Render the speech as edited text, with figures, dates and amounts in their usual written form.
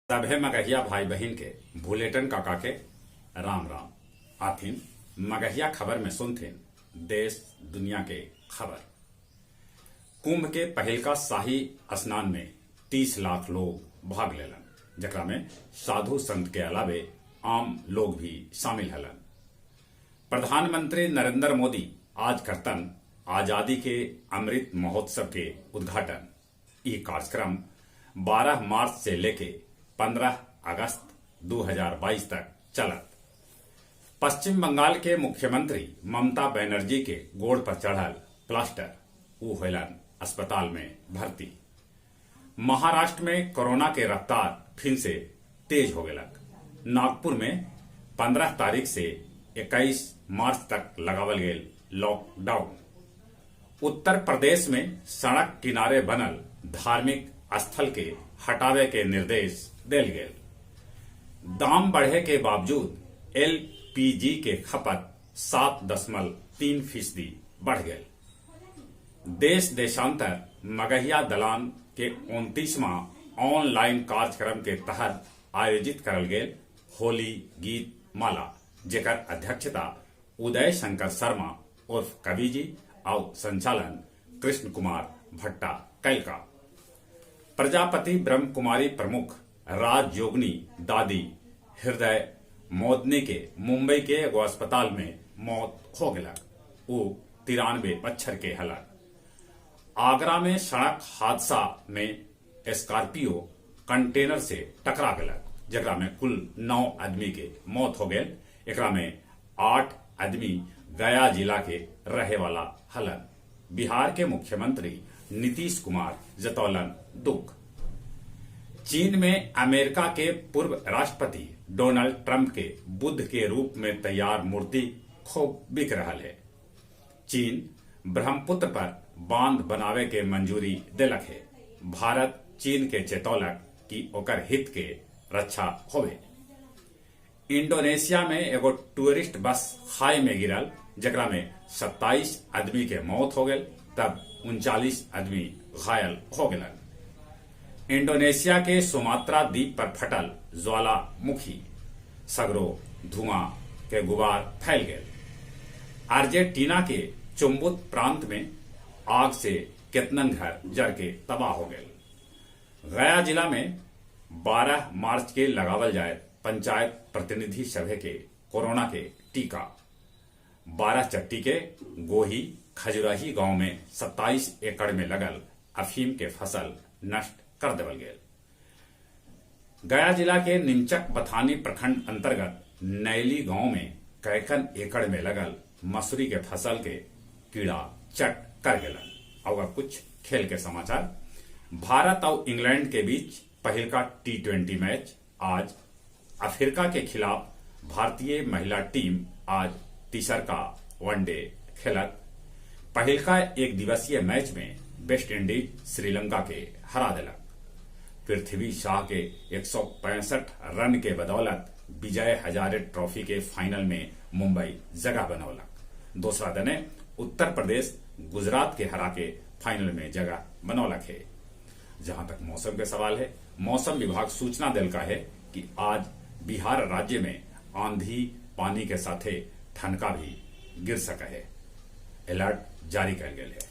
सभे मगहिया भाई बहिन के भुलेटन काका के राम राम। आथिन मगहिया खबर में सुनथिन देश दुनिया के खबर। कुंभ के पहिलका शाही स्नान में 30 लाख लोग भाग लेलन, जेकरा में साधु संत के अलावे आम लोग भी शामिल हलन। प्रधानमंत्री नरेंद्र मोदी आज करतन आजादी के अमृत महोत्सव के उद्घाटन। ई कार्यक्रम 12 मार्च से लेके 15 अगस्त 2022 तक चलत। पश्चिम बंगाल के मुख्यमंत्री ममता बनर्जी के गोड़ पर चढ़ल प्लास्टर, ऊ होलन अस्पताल में भर्ती। महाराष्ट्र में कोरोना के रफ्तार फिर से तेज हो गेलक। नागपुर में 15 तारीख से 21 मार्च तक लगावल गेल लॉकडाउन। उत्तर प्रदेश में सड़क किनारे बनल धार्मिक स्थल के हटावे के निर्देश देल गेल। दाम बढ़े के बावजूद एलपीजी के खपत 7.3% बढ़ गेल। देश देशांतर मगहिया दलान के 29वां ऑनलाइन कार्यक्रम के तहत आयोजित करल गेल होली गीत माला, जेकर अध्यक्षता उदय शंकर शर्मा उर्फ कवि जी और संचालन कृष्ण कुमार भट्टा कैलका। प्रजापति ब्रह्म कुमारी प्रमुख राजयोगिनी दादी हृदय मोदनी के मुंबई के एगो अस्पताल में मौत हो गया। वो 93 बच्छर के हलन। आगरा में सड़क हादसा में स्कॉर्पियो कंटेनर से टकरा गलक, जेकरा में कुल 9 आदमी के मौत हो गए। एकरा में 8 आदमी गया जिला के रहे वाला हलन। बिहार के मुख्यमंत्री नीतीश कुमार जतौलन दुख। चीन में अमेरिका के पूर्व राष्ट्रपति डोनाल्ड ट्रंप के बुद्ध के रूप में तैयार मूर्ति खूब बिक रहा है। चीन ब्रह्मपुत्र पर बांध बनावे के मंजूरी देलक है। भारत चीन के चेतौलक कि ओकर हित के रक्षा होवे। इंडोनेशिया में एगो टूरिस्ट बस खाई में गिरल, जेकरा में 27 आदमी के मौत हो गए, तब 39 आदमी घायल हो गए। इंडोनेशिया के सुमात्रा द्वीप पर फटल ज्वालामुखी, सगरो धुआं के गुबार फैल गए। अर्जेंटीना के चुम्बुत प्रांत में आग से केतनन घर जर के तबाह हो गए। गया जिला में 12 मार्च के लगावल जाए पंचायत प्रतिनिधि सभा के कोरोना के टीका। 12 चट्टी के गोही खजुराही गांव में 27 एकड़ में लगल अफीम के फसल नष्ट कर देवल गेल। गया जिला के निमचक बथानी प्रखंड अंतर्गत नैली गांव में कैकन एकड़ में लगल मसूरी के फसल के कीड़ा चट कर गेलन। और अब कुछ खेल के समाचार। भारत और इंग्लैंड के बीच पहिलका टी20 मैच आज। अफ्रीका के खिलाफ भारतीय महिला टीम आज तीसर का वनडे खेलत। पहिलका एक दिवसीय मैच में वेस्ट इंडीज श्रीलंका के हरा दिलक। पृथ्वी शाह के 165 रन के बदौलत विजय हजारे ट्रॉफी के फाइनल में मुंबई जगह बनौलक। दूसरा दने उत्तर प्रदेश गुजरात के हरा के फाइनल में जगह बनौलक है। जहां तक मौसम के सवाल है, मौसम विभाग सूचना दिलका है कि आज बिहार राज्य में आंधी पानी के साथे ठनका भी गिर सका है। अलर्ट जारी कर गए है।